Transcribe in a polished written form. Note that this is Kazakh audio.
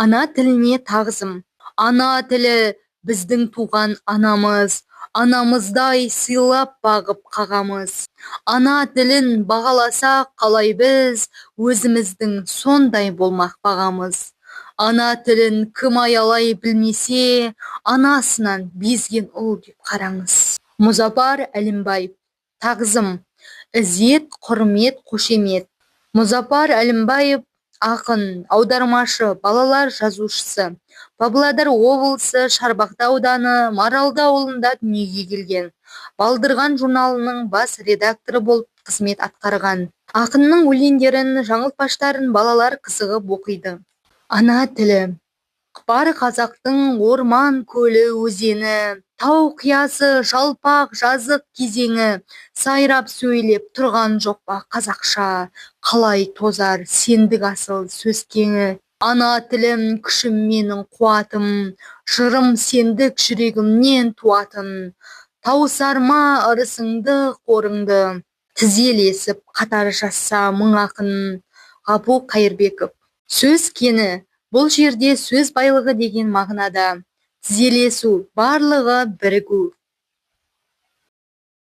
Ана тіліне тағзым. Ана тілі біздің туған анамыз, анамыздай сыйлап бағып қағамыз. Ана тілін бағаласақ қалай біз, өзіміздің сондай болмақ бағамыз. Ана тілін кім аялай білмесе, анасынан безген ұл деп қараңыз. Мұзапар Әлімбаев. Тағзым – ізет, құрмет, қошемет. Мұзапар Әлімбаев – ақын, аудармашы, балалар жазушысы. Павлодар облысы Шарбақты ауданы Маралды ауылында дүниеге келген. «Балдырған» журналының бас редакторы болып қызмет атқарған. Ақынның өлеңдерін, жаңылтпаштарын балалар қызығып оқиды. Ана тілі – бар қазақтың орман, көлі, өзені, тау қиясы, жалпақ жазық кезеңі. Сайрап сөйлеп тұрған жоқ па қазақша? Қалай тозар сендік асыл сөз кеңі? Ана тілім – күшім менің, қуатым, жырым сендік жүрегімнен туатын. Тауысар ма ырысыңды, қорыңды, тізелесіп қатар жазса мың ақын? Ғапу Қайырбеков. Сөз кені – бұл жерде сөз байлығы деген мағынада. Тізелесу – барлығы бірігу.